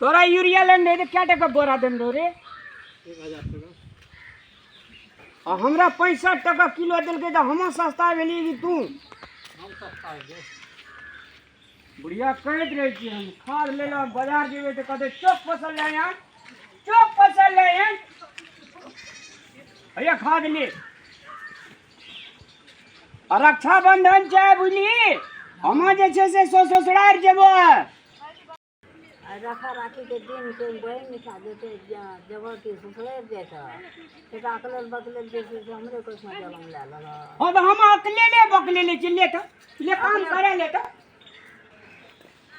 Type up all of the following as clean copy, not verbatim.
तोरा यूरिया लेने रहे क्या टका बोरा देने रहो रे? 1000 टका। आ हमरा 65 टका किलो देलकै तऽ हम सस्ता भेलियै कि तू? हम सस्ता भेलियै। बुढ़िया कहैत रहै छी हम खाद ले लो बाजार जेबै तऽ कहतै चौक फसल ले आन, चौक फसल ले आन, भैया खाद ले। आ रक्षाबंधन छै बुझली, हम जे छै से ससुरार जेबै। आ रखा राखीके दिनके बहिन निकाल देतै, जब कि ससुरारि जाइ छह से अकलेल बकलेल जे छै से हमरे कोइठमा जलम लए लेलक। हँ तऽ हम अकलेले बकलेले छी। ले तऽ ले, काम करे ले तऽ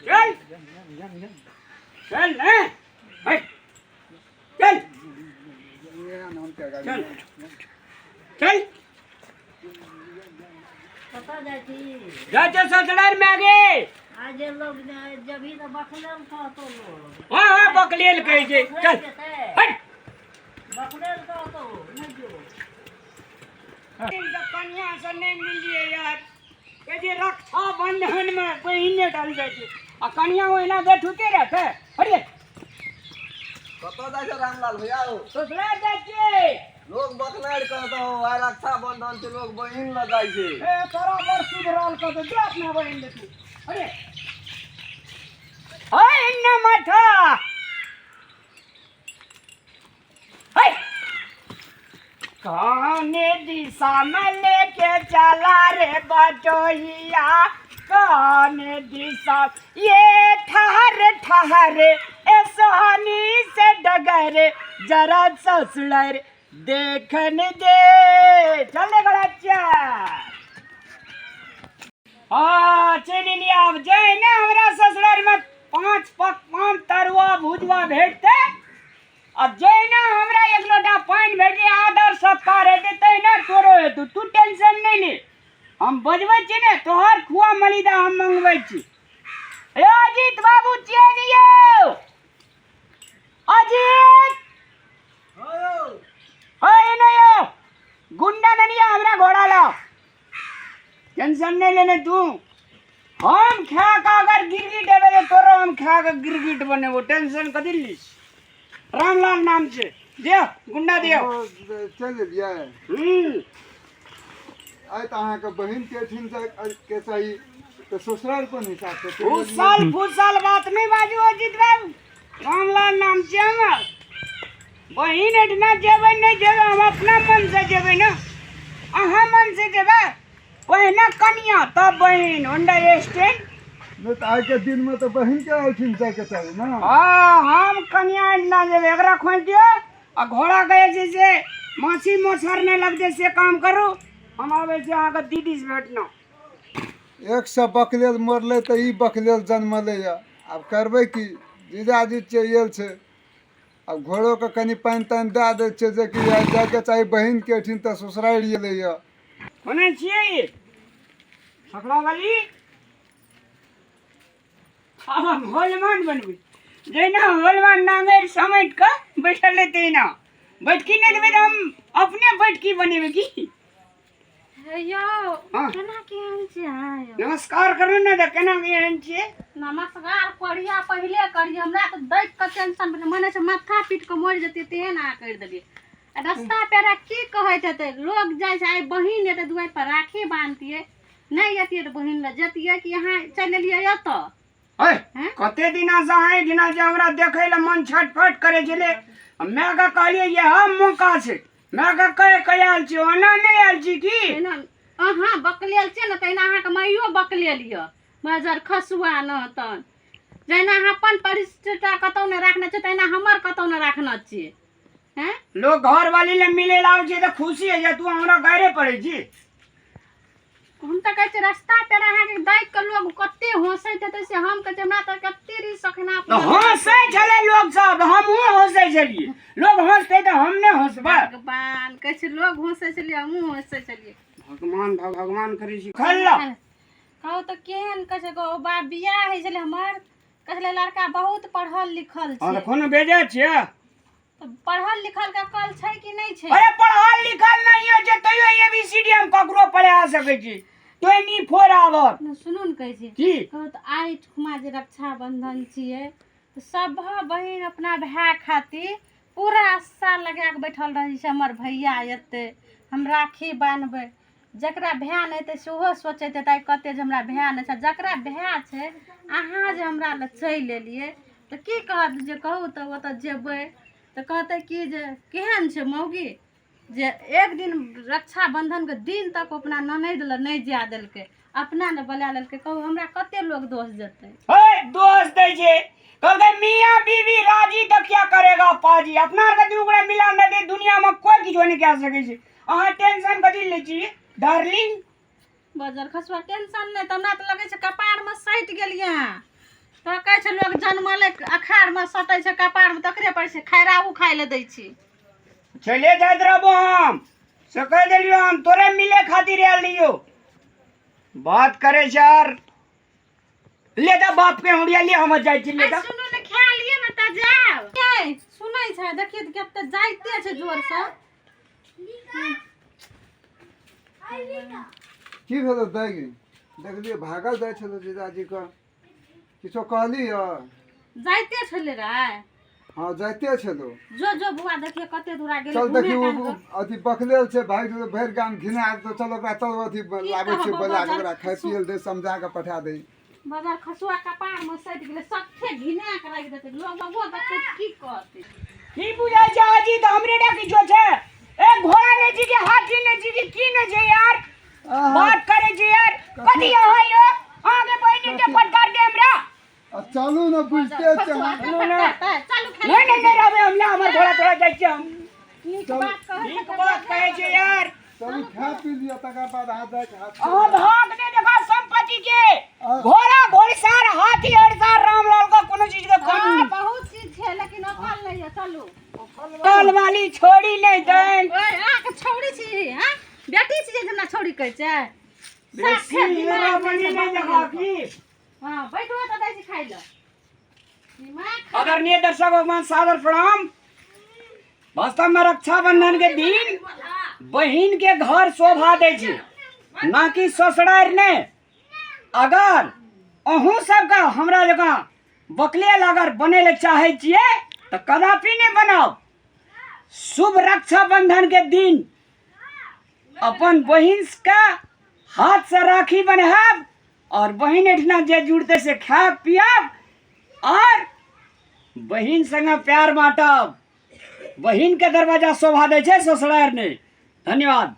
चल चल ने, हट, चल चल चल। कतऽ जाइ छी? जाइ छै ससुरारि में गे। आ जे लोग जबही तऽ बकलेल कहतो लोग। हँ हँ, बकलेल कहै छै। चल हट। बकलेल कहतो नहि जो। कनिया से नहि मिललियै यार। कहै छै रक्षा बंधन मे बहिने डाल जाइ छै आ कनिया ओहिना बैठुते रहतै। हरिये। कतऽ जाइ छै रामलाल भैया? ससुरारि जाइ छियै। लोग बकलारि कहतौ, आइ रक्षा बंधन छै, लोग बहिन लग जाइ छै। ए तोरा बड़ सुधरल कहतौ, जो अपना बहिन ले तू। अरे हाय एन्ने माथा हाय, कौने दिशा में लेके चला रे बटोहिया, कौने दिशा? ये ठहर ठहर ए सोहनी से डगर, जरा ससुर देखन दे। चल रे बच्चा। हाँ चलि एलियै। आब जहिना हमरा ससुरारिमे 5 पकवान तरुआ भुजुआ भेटतै आ जहिना हमरा एक लोटा पानि भेटतै, आदर सत्कार हेतै, तहिना तोरो हेतौ। तू टेंशन नहि ले, हम बजबै छी ने, तोहर खुआ मलिदा हम मंगबै छी। हे अजीत बाबू छियै ने यौ? अजीत हँ, एने यौ, गुंडा नहीं हमरा घोड़ा लाओ। टेंशन नहीं लेने तू, हम खा के अगर गिरगिट हेबै तऽ तोरो हम खा के गिरगिट बनेबो। टेंशन कथी लिस? रामलाल नाम छै। दियौ गुंडा दियौ। चलि एलियै? हम्म। आइ तऽ अहाँके बहिनके एहिठिन के चाही, तऽ ससुराल कोन हिसाबसँ चलि एलियै? फूसल फूसल बात नहि बाजू अजीत बाबू, रामलाल नाम छै हमर। बहिन एहिठिना जेबै नहि जेबै, हम अपना मनसँ जेबै ने, अहाँ मनसँ जेबै? पहिने कनिया तब बहिन, अंडरस्टैंड? नहि तऽ आइके दिनमे तऽ बहिनके एहिठिन जाइके चाही ने। हँ, हम कनिया एहिठिना जेबै। एकरा खोजि दियौ आ घोड़ाके जे छै से माछी मच्छर नहि लगतै से काम करू। हम आबै छी अहाँके दीदीसँ भेटना। एक सए बकलेल मरलै तऽ ई बकलेल जन्मलै यऽ। आब करबै की, जीजाजी चलि गेल छै। आब घोड़ोके कनि पानि तानि दए दै छियै, जेकि आइ जाइके चाही बहिनके एहिठिन तऽ ससुरारि गेलैए। कोना छियै सकड़ावाली? आब हम होलमान बनबै, जहिना होलमान नांगरि समेट कऽ बैठल रहै तहिना। बैठकी नहि देबै तऽ हम अपने बैठकी बनेबै की? हे यौ। हाँ। केना केहन छियै अहाँ यौ? नमस्कार करू ने तऽ केना केहन छियै? नमस्कार करिया पहिले करिया, हमरा तऽ देख कऽ टेंशन भेलै, मन होइ छै माथा पीट कऽ मरि जेतियै, तेहन अहाँ करि देलियै। आ रस्ता पेरा की कहैत हेतै लोग? जाइ छै आइ बहिन एतै दुआरि पर राखी बान्हतियै, नहि एतियै तऽ बहिन लग जतियै कि अहाँ चलि एलियै एतऽ? है हैं? कते दिना से अहाँ एहिठिना जे हमरा देखै लए मन छटफट करै छलै। मायके कहलियै इएह मौका छै। मायके कहि कहि आयल छी, ओना नहि आयल छी की? तहिना अहाँ बकलेल छियै ने, तहिना अहाँके माइयो बकलेल यऽ, मजर खसुआ नहतन। जहिना अहाँ अपन परिस्थिति कतहु नहि राखने छियै, तहिना हमर कतहु नहि राखने छियै। हैं? लोग घर वाली ले मिले ला आबै छै तऽ खुशी होइ छै, तू हमरा गारे पड़ै छी। हम तऽ कहै छियै रस्ता पेड़ अहाँके देख कऽ लोग कते हँसैत हेतै से हम कहै छियै, हमरा तऽ कते रीस अखन तऽ हँसै छलै लोग सब, हमहूँ हँसै छलियै। लोग हँसतै तऽ हम नहि हँसबै? भगवान कहै छै लोग हँसै छलियै, हमहूँ हँसै छलियै। भगवान भगवान करै छी खेल। कहू तऽ केहन कहै छै गो बाप बियाह होइ छलै हमर, कहै छलै लड़का बहुत पढ़ल लिखल हँ छै। तऽ कोनो बेजा छियै? तऽ पढ़ल लिखल के अकल छै कि नहि छै? अरे पढ़ल लिखल नहीं होइ छै तैयो ए बी सी डी हम ककरो पढ़ा सकै छी, 24 आवर। ने सुनू ने, कहै छी की? कहू तऽ आइ ठुमा जे रक्षाबंधन छियै तऽ तऽ सभ बहिन अपना भाय खातिर पूरा आशा लगा कऽ बैठल रहै छै हमर भैया एतै, हम राखी बान्हबै। जकरा भाय नहि हेतै सेहो सोचैत हेतै कते जे हमरा भाय नहि छै। जकरा भाय छै, अहाँ जे हमरा लग चलि एलियै तऽ की कहत जे कहू तऽ ओतऽ जेबै तऽ कहतै कि जे केहन छै मौगी जे एक दिन रक्षाबन्धनके दिन तक अपना ननैद लग नहि जाय देलकै, अपना ने बोला लेलकै। कहू हमरा कते लोग दोष देतै? हे दोष दै छै, कहलकै मियाँ बीवी राजी तऽ क्या करेगा पाजी। अपना आरके दुनू गोरा मिला नहि दे दुनियामे कोइ किछो नहि कए सकै छै। अहाँ टेंशन कथी लै छी डार्लिंग? बजर खसुआ टेंशन नहि तऽ हमरा तऽ लगै छै कपारमे सटि गेलियै अहाँ। तऽ कहै छै लोक जनमलै अखाड़मे सटै छै कपारमे, तकरे पर छै खैराहू खाइ लए दै छी। चले जाइत रहबो हम से कहि देलियौ, हम तोरे मिले खातिर आयल रहियौ। बात करे छै आर ले दा बाप के हुड़िया ले, हम जाइ छी ले दा। सुनू ने, खा लिए ने तऽ जायब। ए सुनै छै, देखिए तऽ कते जाइते छै जोरसँ। की भेलो दाइ? देखलियै भागल जाइ छलो जीजाजीके, किछो कहली? जाइते छलै रे। हँ, जाइते छलो। जो जो बुआ, देखिए कते दूरा गेलै। चल देखी। घूमे ओ टहल कऽ। अथी बकलेल छै, भागि जेतै, भरि गाम घिना देतौ। चल ओकरा, चल अथी लाबै छियै, कहबो बोला कऽ बाजार ओकरा खाय पियै लए दे, समझा कऽ पठा दे। बाजार खसुआ कपार में सटि गेलै, सखे घिना के राखि देतै। लोग वो देखतै तऽ की कहतै? की बुझाइ छै हाजी तऽ हमरे टा किछो छै? ए घोड़ा नहि छी कि हाथी नहि छी कि की नहि छै यार? बात करै छी यार, कथी अहाँ यौ? अहाँके बहिन एकटा फटकार दे हमरा। आ चलू ने, बुझते छै खसुआ हम। के फटकारतै? चलू खाय। नहि नहि नहि रहबै हम, हमर घोड़ा तोड़ा जाइ छियै हम। नीक बात कहै नीक बात कहै छै यार। चलू, खा पी लिअ, तकर बाद अहाँ जाके हाथ अहाँ भाग नहि देखा संपत्ति के, घोड़ा घोड़सार हाथी हड़सार रामलाल का कोनो चीज के कमी हाँ, नहि। बहुत चीज छै लेकिन अकल नहीं है। चलू। कल वाली छोड़ी नहि देन। ओए, अहाँके छौड़ी छी? हाँ, बेटी छी जे हमरा छौड़ी कहै छै? बेसी साफे दिमाग हीरा बनी नहि छै। नहि देखा की। हाँ, बैठो तऽ दै छी खाइ लए। दिमाग खराब। आदरणीय दर्शक भगवान, सादर प्रणाम। वास्तव में रक्षाबंधन के दिन बहिन के घर शोभा दै छै, ना कि ससुरारि। ने अगर अहूँ सबके हमरा जकाँ बकलेल अगर बनै लए चाहै छियै तऽ कदापि नहि बनाउ। शुभ रक्षाबंधन के दिन अपन बहिन के हाथ से राखी बनायब और बहिन एहिठिना जे जुड़तै से खायब पियब और बहिन संगे प्यार बाँटब। बहिन के दरवाजा शोभा दै छै, ससुरारि नहि। धन्यवाद।